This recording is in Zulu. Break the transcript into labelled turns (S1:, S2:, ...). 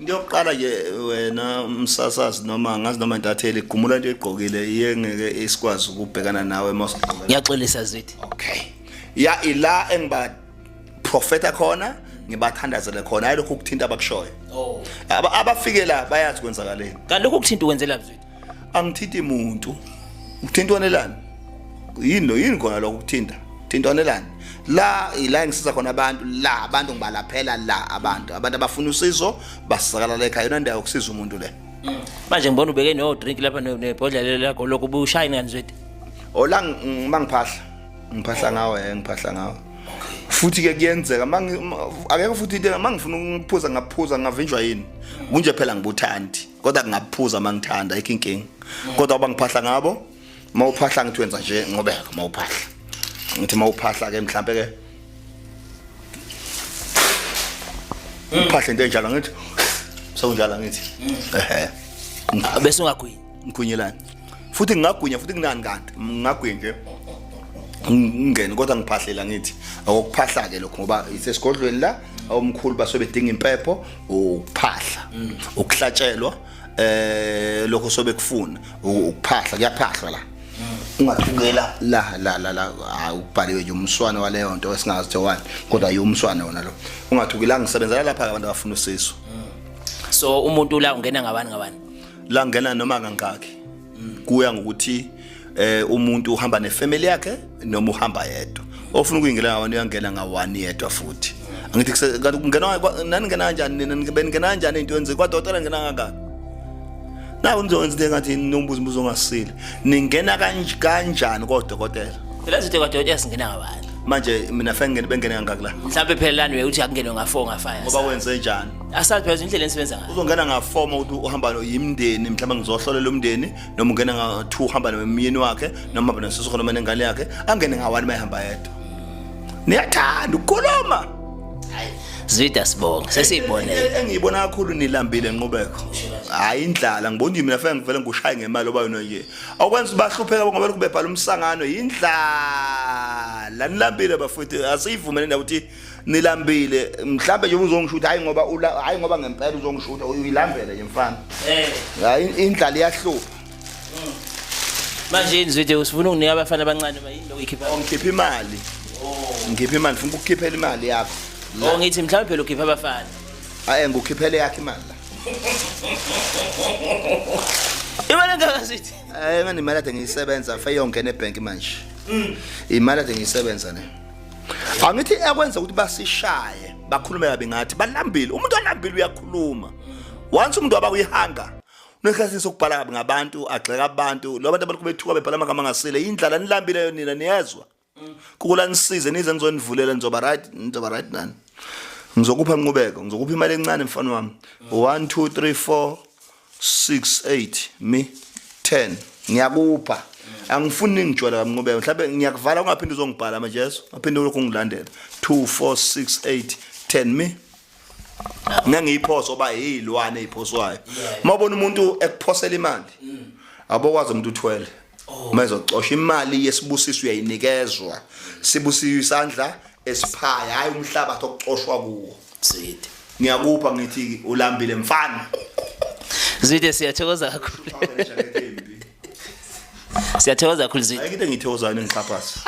S1: Into yokuqala nje wena umsasazi noma ngazi noma intatheli gumula into egqokile iye ngeke isikwazi ukubhekana nawe mawusigqoka.
S2: Ngiyaxolisa Zwide.
S1: Okay. Ya ila engiba profeta khona ngibathandazele khona hayi lokhu ukuthinta abakushoyo.
S2: Oh.
S1: Abafike la bayazi kwenzakaleni.
S2: Kanti lokhu ukuthinta ukwenzela Zwide?
S1: Angithinti muntu. Ukuthintwanelani? Yini lo yini khona lokho ukuthinta? Thintwanelani? La ila engisiza khona abantu la abantu ngibalaphela la abantu abantu abafuna usizo basizakala la ekhaya yona ndawo yokusiza umuntu le.
S2: Manje ngibona ubeke no drink lapha nebhodlela lakho lokho ubushayini kani Zwide?
S1: Ola mangiphahla ngiphahla ngawo ngiphahla ngawo. Futhi ke kuyenzeka mangi akekho futhi into mangifuna ukuphuza ngaphuza ngavinjwa yini. Kunje phela ngibuthandi. Kodwa ngingaphuza mangithanda ayikho inkinga. Kodwa uba ngiphahla ngabo mawuphahla ngithi wenza nje ngobeka mawuphahla. Ngithi mawuphahla ke mhlambe ke uphahla into enjalo ngithi sekunjalo ngithi ehe
S2: Bese ungagwinyi.
S1: ngigwinyelani futhi ngingagwinya futhi kunani kanti ngingagwinya nje ngingene kodwa ngiphahlela ngithi akokuphahla ke lokho ngoba isesigodlweni la omkhulu basuke bedinga impepho ukuphahla ukuhlatshelwa lokho sobe kufuna ukuphahla kuyaphahlwa la ungathukela la la la la hayi ubhaliwe nje umswana waleyo nto esingazi ukuthi wani kodwa yiwumswana wona lo ungathukela ngisebenzela lapha abantu abafuna usizo.
S2: So umuntu la ungena ngabani ngabani?
S1: La ngena noma kangaki kuya ngokuthi umuntu uhamba nefamily yakhe noma uhamba yedwa. Ofuna ukuyingena ngabantu uyangena nga-one yedwa futhi. Angithi kanti kungena nani ngena kanjani nina beningena kanjani into yenze kwadokotela ngena kangaki? Nawu nizokwenza into engathi nombuzo umbuzo ongasile. Ningena kanjani kodokotela?
S2: Phela izinto kwadokotela singena ngabani?
S1: Manje mina fanele ngene bengene kangaki la?
S2: Mhlawumbe phela lani uye uthi akungenwe nga-4 nga-5.
S1: Ngoba wenze njani?
S2: Asazi phela indlela enisebenza ngayo.
S1: Uzongena nga-4 uma ukuthi uhamba yimndeni mhlawumbe ngizohlolela umndeni noma ungena nga-2 uhamba nomyeni wakhe noma uhamba nosisi noma nengane yakhe angene nga-1 uma ehamba yedwa. Niyathanda ukukhuluma.
S2: Zwide sibonge sesiyibonele.
S1: Engiyibona kakhulu nilambile nqubeko. Hayi indlala ngibona nje mina fanele ngivele ngushaye ngemali oba yona nje. Awukwenza bahlupheka ngoba lokhu bebhala umsangano yindlala nilambile bafowethu asiyivumele indaba ukuthi nilambile mhlambe nje uzongishuthi hayi ngoba ula hayi ngoba ngempela uzongishutha uyilambele nje mfana. Hayi indlala iyahlupha.
S2: Manje yini Zwide usifuna unginika abafana abancane ba yini lokuyikhipha?
S1: Ngikhipha imali. Ngikhipha imali ngifuna ukukhiphela imali yakho.
S2: Oh ngithi mhlawumbe phela ukhipha abafana.
S1: Hayi ngikukhiphele yakho imali la.
S2: Imali engaka Zwide?
S1: Manje imali ade ngiyisebenza fe yongena ebank manje. Imali ade ngiyisebenza ne. Angithi ekwenza ukuthi basishaye bakhulume kabi ngathi balambile. Umuntu olambile uyakhuluma. Once umuntu waba kuyihanga unesikhathi sokubhala kabi ngabantu agxeka abantu lo bantu abalokhu bethuka bebhala amagama angasile indlala nilambile nina niyezwa. Kukula nisize nize ngizonivulela nizoba right nizoba right nani. Ngizokupha inqubeko ngizokupha imali encane mfana wami. 1 2 3 4 6 8 mi 10 ngiyakupha. Angifuni ningijwayele kamnqubeko mhlawumbe ngiyakuvala ungaphinde uzongibhala manje yeso aphinde ulokhu ungilandela 2 4 6 8 10 mi ngeke ngiyiphoso oba yilwane eziphoswayo. Mawubona umuntu ekuphosela imali abokwazi umuntu uthwele. Uma ezocosha imali yesibusiso uyayinikezwa. Sibusiwe isandla esiphaya hayi umhlabathi okucoshwa kuwo.
S2: Zwide.
S1: Ngiyakupha ngithi ulambile mfana.
S2: Zwide siyathokoza kakhulu. Siyathokoza kakhulu Zwide.
S1: Ayikho into engiyithokozayo ningixhaphaza.